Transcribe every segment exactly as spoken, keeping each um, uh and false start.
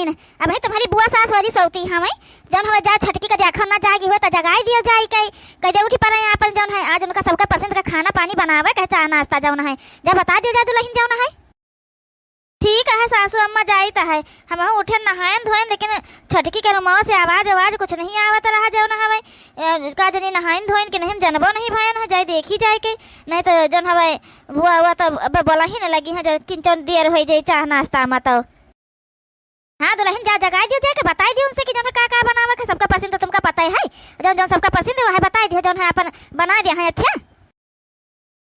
अबहीं तुम्हरी बुआ सास वाली सौती हवइ, जउन हवइ जा छोटकी का देखा ना जागी होइ त जगाइ दियो जाइ कइ, कहि दे उठी पड़े आपन जउन है आज उनका सबका पसंद का खाना पानी बनावइ कहे चाह नास्ता जउन है, जा बताइ दियो जा दुलहिन जउन है। ठीक है सासू अम्मा जाइत है, हमहूँ उठेन नहाएन धोएन लेकिन छोटकी के रुमावा से आवाज आवाज कुछ नहीं आवत रहा जउन हवइ, अ, का जनी नहाएन धोएन कि नहीं हम जनबो नहीं भएन है, जाइ देखी जाइ कइ, नहीं त जउन हवइ बुआ हुआ त अब बोलहिन लगिहैं जब किंचन देर होइ जाइ चाह नास्ता मा त। हाँ दुलहिन जा जगाइ दियो जाइ कइ बताइ दियो उनसे कि जउन है का का बनावइ क सबका पसंद त तुमका पता है, जउन जउन सबका पसंद है वह बताइ दियो जउन है आपन बनाइ दिया है। अच्छा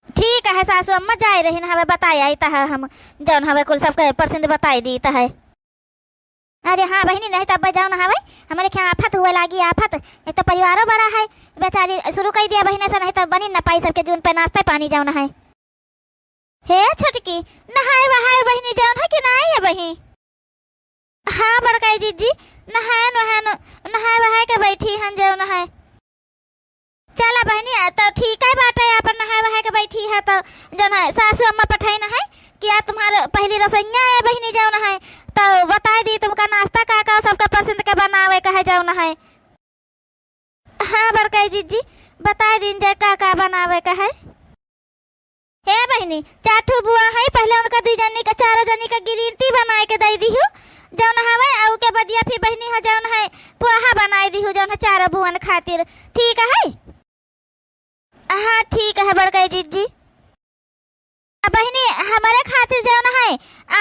ठीक है सासू अम्मा जाइ रहिन हवइ बताइ आइत है हम जउन हवइ कुल सबका पसंद बताइ दीत है। अरे हाँ बहिनी नहीं तब जउन हवइ हमरे ख्या आफत हुवइ लागी आफत, एक त परिवारो बड़ा है, बेचारी सुरु कइ दिया बहिने से नहीं त बनी न पाई सबके जून पे नास्ता पानी जउन है। हे छोटकी, नहाए वहाए बहिनी जउन है कि नाहीं है बहिनी? हाँ बड़काई जिज्जी, नहाएन वहाएन, नहाए वहाए के बैठी हन जउन है। चला बहिनी, आ, त ठीक है बात है, आपन नहाए वहाए के बैठी है त जउन है सासू अम्मा पठाइन है कि आज तुम्हार पहली रसोइया है बहिनी जउन है, त बताइ दी तुमका नास्ता का का सबका पसंद के बनावइ क है जउन है। हाँ बड़काई जिज्जी, बताइ दीन जाइ का का बनावइ क है। हे बहिनी, चार ठो बुआ है, पहिले उनका दुइ जनी का, चारो जनी का green tea बनाइ के दइ दिहु, जउन हवइ, अउ के बदिया फिर बहिनी ह जउन है पोहा बनाइ दिहु, जउन है चारो बुअन खातिर, ठीक है? हाँ ठीक है बड़काई जिज्जी। आ बहिनी, हमरे खातिर जउन है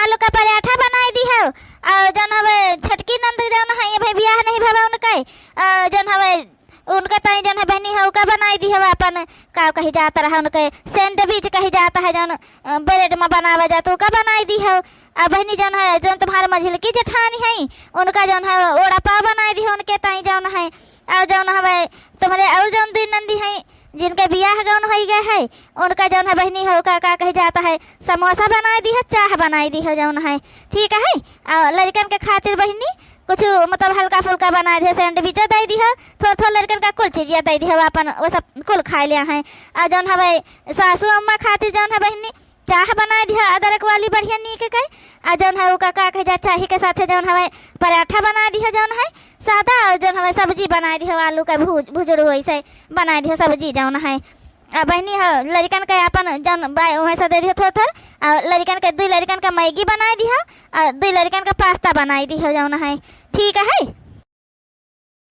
आलू का पराठा बनाइ दिहउ, अउ जउन हवइ छोटकी नंद जउन है अबहीं बियाह नहीं भवा उनके, अउ जउन हवइ उनके ताईं जउन है बहिनी है उका बनाइ दिहउ आपन, का कही जात रहा उनके sandwich कही जात है जउन, अ, bread मा बनावा जात उका बनाइ दिहउ। आ बहिनी जउन है जउन तुम्हार मझिलकी जेठानी है उनका जउन है ओड़ा पाव बनाइ दिहउ उनके ताईं जउन है, अउ जउन हवइ तुम्हरे अउ जउन दुइ नंदी है जिनके बियाह गउन होइ गए है, उनका जउन है बहिनी हो का, का कही जात है, समोसा बनाइ दिहउ, चाह बनाइ दिहउ जउन है, ठीक है। अउ लड़िकन के खातिर बहिनी कुछ मतलब हल्का फुल्का बनाइ दिहउ, sandwich दइ दिहउ, थोड़ थोड़ लड़िकन का कुल चीजिया दइ दिहउ, आपन वो सब कुल खाइ लिया है। अउ जउन हवइ सासू अम्मा खातिर जउन है बहिनी चाह बनाइ दिहउ अदरक वाली बढ़िया नीक के, अउ जउन है उका का कही जा चाही के साथे जउन हवइ पराठा बनाइ दिहउ जउन है सादा, अउ जउन हवइ सब्जी बनाइ दिहउ आलू का भूज, भुजुर वइसे बनाइ दिहउ सब्जी जउन है। अ बहिनी ह लड़िकन के आपन जउन बाय उहे से दइ दिहउ थोड़ थोड़, अ लड़िकन के दुइ लड़िकन का Maggi बनाइ दिहउ, अ दुइ लड़िकन का pasta बनाइ दिहउ जउन है, ठीक है।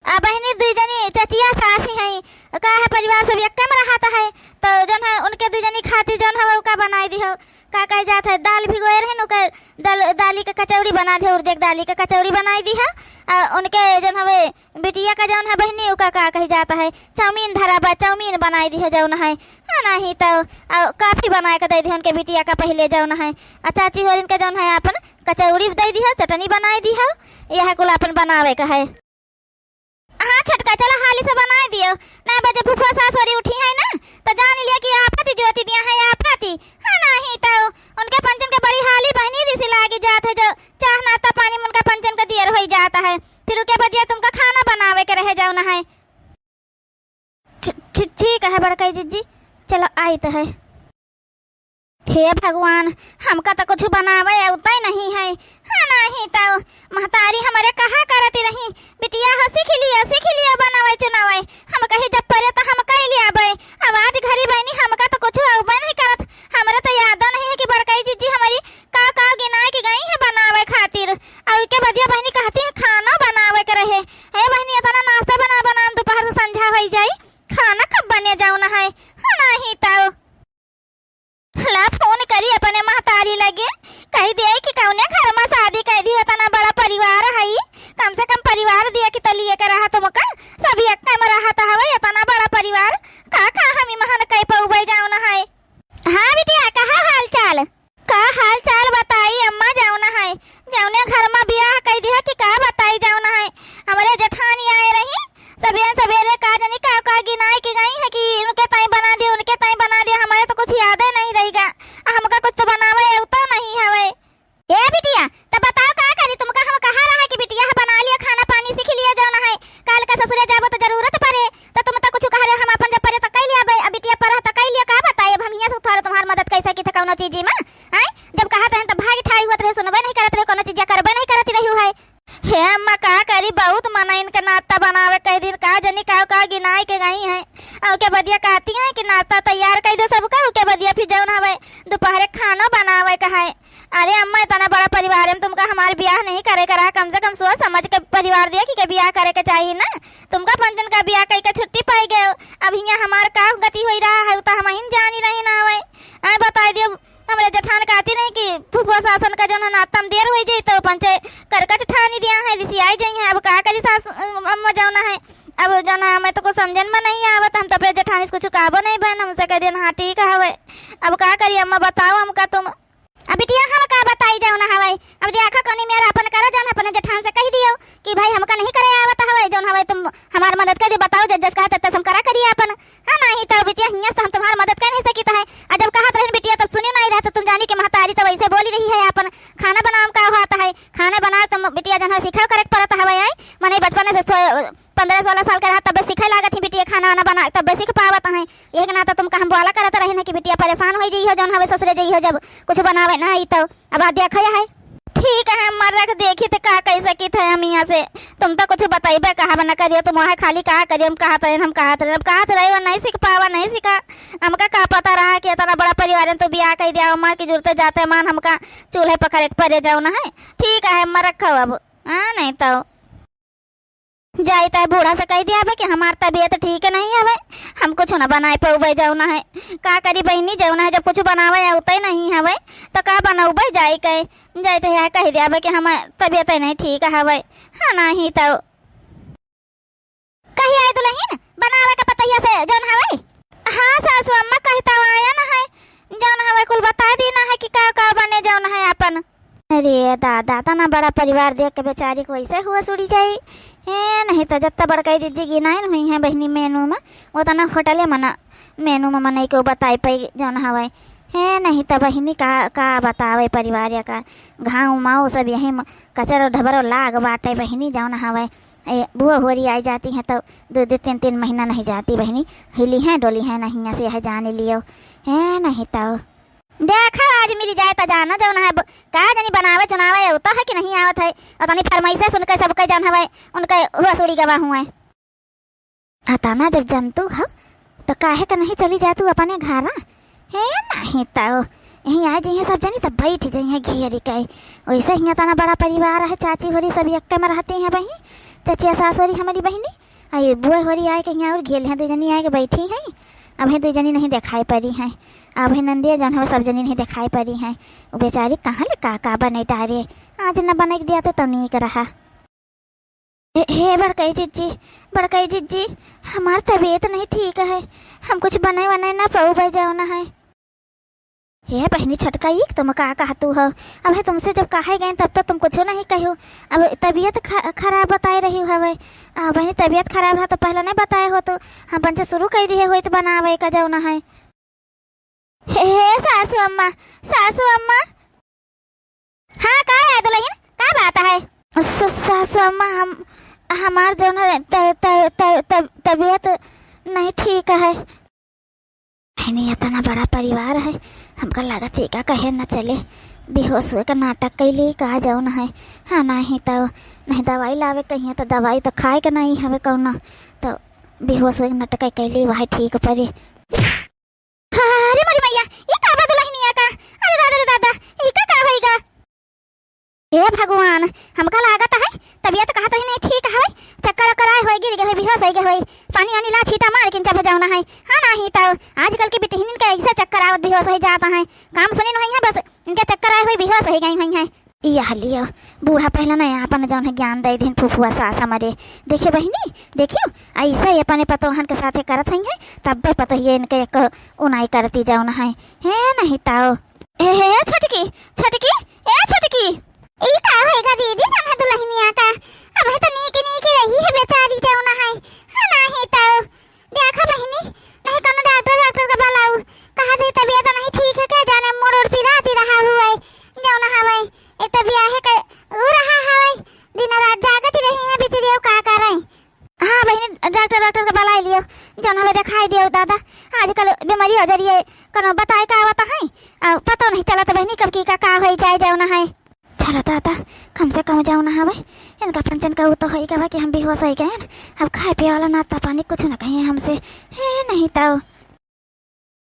अ बहिनी दुइ जनी चचिया सासी हैं, का है परिवार सब एक्के मा रहत है, त जउन है उनके दुइ जनी खातिर जउन है उका बनाइ दिहउ, का कहे जात है, दाल भिगोए रहिन, ओकर दाल, दाली के कचौड़ी बनाइ दिहउ, उड़द के दाली के कचौड़ी बनाइ दिहउ। अ उनके जउन हवइ बिटिया का जउन है बहिनी, उका का कही जात है, चाउमीन धरा बा, चाउमीन बनाइ दिहउ जउन है, हाँ नाहीं त, अ coffee बनाइ के दइ दिहउ उनके बिटिया का पहिले जउन है, अ चाची होरिन के जउन है आपन कचौड़ी दइ दिहउ, चटनी बनाइ दिहउ, यह कुल आपन बनावइ क है। हाँ छोटका, चला हाली से बनाइ दियो, नाहीं बजे फुफुआ सास होरी उठी है ना, त जान लिया कि आफत ही जोति दिया है, आफत ही। हाँ नाहीं त उनके पंचन के बड़ी हाली बहिनी रिसी लागि जात है, जउ चाह नास्ता पानी मा उनका पंचन के देर होइ जात है, फिर उके बदिया तुमका खाना बनावइ के रहे जउन है। ठी-, ठी-, ठीक है बड़काई जिज्जी, चला आइत है। हे भगवान, हमका त कुछ बनावइ अउतइ नहीं है। हाँ नाहीं त महतारी हमरे कहा करत रही, "बिटिया हो सीखि लियो, सीखि लियो बनावइ चुनावइ।" हम कही, "जब परे त हम कइ लियाबइ।" अब आज घरी बहिनी हमका त कुछ अउबइ नहीं करत। हमरे त यादो नहीं है कि बड़काई जिज्जी हमरी का का गिनाइ के गई है बनावइ खातिर। अउ इके बदिया बहिनी कहती है खाना बनावइ के रहे। हे बहिनी, एतना नास्ता बना बना दुपहर से संझा होइ जाई, खाना कब बने जउन है? हाँ नाहीं त ला फोन करी अपने महतारी लगे, कहि दिया कि कउने घर मा सादी कइ दी, एतना बड़ा परिवार है, कम से कम परिवार दिया कि त लिए के रहा तुमका, सब एक्के मा रहत हवइ, एतना बड़ा परिवार, का का हम इमहन कइ पउबइ जउन है। हाँ बिटिया, कहा हाल चाल? का हाल चाल बताई अम्मा, जउन है, जउने घर मा बियाह कइ दिया कि का बताई जउन है, हमरे जेठानी आए रही, सबेरे सबेरे का जनी का का गिनाइ के गई है कि उनके ताईं बना दिया, उनके ताईं बना दिया, हमरे त कुछ यादे नहीं रहिगा, हमका कुछ त बनावइ अउतउ नहीं हवइ। ए बिटिया, त बताओ का करी, तुमका हम कहा रहा कि बिटिया ह बना लिया, खाना पानी सीखि लिया जउन है, काल का ससुरे जाबो त जरूरत परे, त तुम त कुछ कह रहे, हम अपन जब परे त कइ लियाबइ, अब बिटिया परह त कइ लिया, का बताई, अब हम हियाँ से थोड़ा तुम्हार मदद कइ सकी थे कउनो चीजी मा, हैं? जब कहत रहे त भाग ठाई हुअत रहे, सुनबइ नहीं करत रहे, कउनो चीजिया करबइ नहीं करत रहे। ए अम्मा, का करी, बहुत मन है इनके नाश्ता बनावे, कह दिन का जनी का का गिनाए के गई हैं। अउ के बदिया कहती हैं कि नाश्ता तैयार कइ दो सबका, अउ के बदिया फिर जौन हवे दोपहरे खाना बनावे का है। अरे अम्मा, इतना बड़ा परिवार है, तुमका हमार बियाह नहीं करे करा, कम से कम सोच समझ के परिवार देखि के बियाह करे के चाहिए ना। तुमका पंचन का बियाह कइ के छुट्टी पाई गए, अब हियाँ हमार का गति होई रहा है, उ तो हमहिन जानी रही ना हवे। आए बताई दियो, हमरे जेठान कहती नहीं कि फुफुआ सासन का जौन है नाश्ता में देर होइ जाई, तो पंचे करकच ठानी दिया है, रिसियाई जाई है। अब का करी सास, अम्मा जौन है, अब जौन है, हमें तो कुछ समझन में नहीं आवत, हम तो अपने जेठानी से कुछ कहबो नहीं बहन, हमसे कह देन, "हाँ, ठीक हवे।" अब का करी अम्मा, बताओ हमका तुम। अब बिटिया, हम का बताई जौन हवे, अब देखा कौनी मेरा अपन करा, जौन अपने जेठान से कहि दियो कि भाई हमका नहीं करे आवत हवे, जौन हवे तुम हमार मदद कर दियो, बताओ जस जस कहा तस तस हम करा करिए अपन। हाँ, नहीं तो बिटिया, हियाँ से हम तुम्हार मदद कर नहीं सकित है। आ जब कहत रहिन बिटिया, तब सुनियो नहीं रहा, तो तुम जानी कि महतारी तो वैसे बोली रही है, अपन खाना बनावे का होत है, खाना बना तुम बिटिया जौन है सीखा करे के पड़त हवे, आई मने बचपन से सो-, पन्द्रह सोलह साल के रहा, तब सीखे लागत ही बिटिया खाना वाना बना, तब सीख पावत है। एक ना तो तुमका हम बोला करत रहिन है कि बिटिया परेशान होइ जइहो, जौन हवे ससुरे जइहो जब कुछ बनावे ना आई तो। अब आ देखा है, ठीक है, मर रख देखी तो का कह सकित है हम यहाँ से। तुम तो कुछ बताइबे कहब न करियो, तुम वहाँ खाली का करियो, हम कहत रहे, हम कहत रहे, हम कहत रहे, वो नहीं सीख पावा, नहीं सीखा। हमका का पता रहा कि इतना बड़ा परिवार है, तो बियाह कह दिया, मार की जरूरत जाते मान हमका चूल्हे पकड़े के पड़े जाओ ना है। ठीक है, मर रखो अब, हाँ, नहीं तो जाई त बूढ़ा से कह दिया बे कि हमार तबीयत ठीक नहीं हवे, हम कुछ न बनाए पउबे जौन है। का करी बहिनी, जौन है जब कुछ बनावे आवते नहीं हवे तो का बनउबे जाई के? जाई त यह कह दिया बे कि हमार तबीयत नहीं ठीक हवे। हाँ, नहीं तो कही आई दुलहिन बनावे के पतैया से जौन हवे। हाँ सासू अम्मा, कही त आया न है, जौन हवे कुल बताए दीना है कि का का बने जौन है अपन। अरे दादा, तना बड़ा परिवार देख के बेचारी को ऐसे हुआ सुड़ी जाई। हे, नहीं तो जत्ता बड़का जिज्जी गिनाइन हुई हैं बहिनी मेनू में, वो तना होटले मना मेनू में मनई के बताए पाई जौन हवाई। हे, नहीं तो बहिनी का, का बतावे परिवार या का, घाव माव सब यही म-, कचरो ढबरो लाग बाटे बहिनी जौन हवाई। ए, बुआ होरी आई जाती हैं तो दो, दो, तीन, तीन महीना नहीं जाती बहिनी, हिली हैं, डोली हैं नहीं, ऐसे है जान लियो। हे, नहीं तो देखा, आज मिल जाए त जाना, जौन है ब-, का जानी बनावे चुनावे, आवत है कि नहीं आवत है। और तनी फरमाइशे सुन के सबके जौन हवे, उनके हुआ सुड़ी गवा हुए। अतना जब जंतु हो, तो काहे का नहीं चली जा तू अपने घरा? हे, नहीं तो यहीं आ जइहे सब जनी, तब बैठ जइहे घेरी के। वैसे ही इतना बड़ा परिवार है, चाची होरी सब एक में रहती हैं बहिनी, चचिया सास होरी हमारी बहिनी, आ ये बुआ होरी आए के यहाँ और घेल हैं, दो जनी आए के बैठी हैं। अब है दो जनी नहीं दिखाई पड़ी हैं। अब है नंदिया जौन हवे सब जनी नहीं दिखाई पड़ी हैं। वो बेचारी कहाँ ले का का बने टारे, आज न बने के दिया तो, तो नीक रहा। हे, हे बड़कई जिज्जी, बड़कई जिज्जी, हमार तबीयत नहीं ठीक है, हम कुछ बने वने ना पउबे जौन है। हे बहिनी छोटका, ई तुम का कहतू हो? अब है तुमसे जब कहे गए तब तो तुम कुछ नहीं कहो। अब तबीयत ख-, खराब बताए रही हवे। आ, बहिनी तबीयत खराब रहा तो पहले नहीं बताए हो तो हम पंचे शुरू कर दिए होइत बनावे का जौन है। हे, हे सासू अम्मा, सासू अम्मा। हाँ, का है दुलहिन, का बात है? स-, सासू अम्मा, हम, हमार जौन है त-, त-, त-, त-, तबीयत नहीं ठीक है। बहिनी, इतना बड़ा परिवार है, हमका लागत है का कहे न चले, बेहोश हुए का नाटक कैली का जौन है। हाँ, नहीं तो, नहीं दवाई लावे कहिए तो दवाई तो खाए के नहीं हवे कौनो, तो बेहोश हुए के नाटक कैली, वही ठीक पड़ी। अरे मोरी मैया, ये का बा दुलहिनिया का? अरे दादा रे दादा, ये का, का होइगा? हे भगवान, हमका लागत है, तबीयत कहत रही नहीं ठीक हवे, चक्कर ओक्कर आए होई, गिर गए होई, बेहोश होई गए होई, पानी वानी ला छीटा मार के इनचा भजावना है। हाँ, नहीं तो आजकल के बिटिहनिन के ऐसे चक्कर आवत बेहोश होई जात है, काम सुनी नहीं है, बस इनके चक्कर आए होई, बेहोश होई गई हुई है। यह लियो, बूढ़ा पहले ना अपन जौन है ज्ञान दे दिन फुफुआ सास हमरे। देखियो बहिनी, देखियो, ऐसे ही अपने पतोहन के साथे करत हुई है, तब भी पतोहिए इनके एक उनाई करती जौन है। हे नहीं तो। ए, हे, ए, छोटकी, छोटकी, ए, छोटकी। ई का होइगा दीदी, जौन है दुलहिनिया का? अब है तो नीके, नीके रही है बेचारी जौन है। हाँ, नहीं तो। देखा बहिनी, नहीं कौनो डॉक्टर, डॉक्टर का बुलाऊ। कहा थे तबीयत नहीं ठीक है, क्या जाने मुड़ उड़ पिराती रहा हुआ है, जौन हवे। एक तो बियाहे के ऊ रहा हवे, दिन रात जागत ही रही है बिचरी, अब का करे? हाँ बहिनी, डॉक्टर, डॉक्टर का बुलाई लियो, जौन हवे दिखाई दियो दादा। आजकल बीमारी हो जा रही है, कौनो बताए का आवत है, आ, पता नहीं चलत बहिनी कब की का, का होई जाए जौन है। चलो दादा, कम से कम जौन ना हवे, इनका पंचन का ऊ तो होई गवा कि हम बेहोश होई गए। अब खाए पिए वाला नाश्ता पानी कुछ ना कहिए हमसे, हे नहीं तो।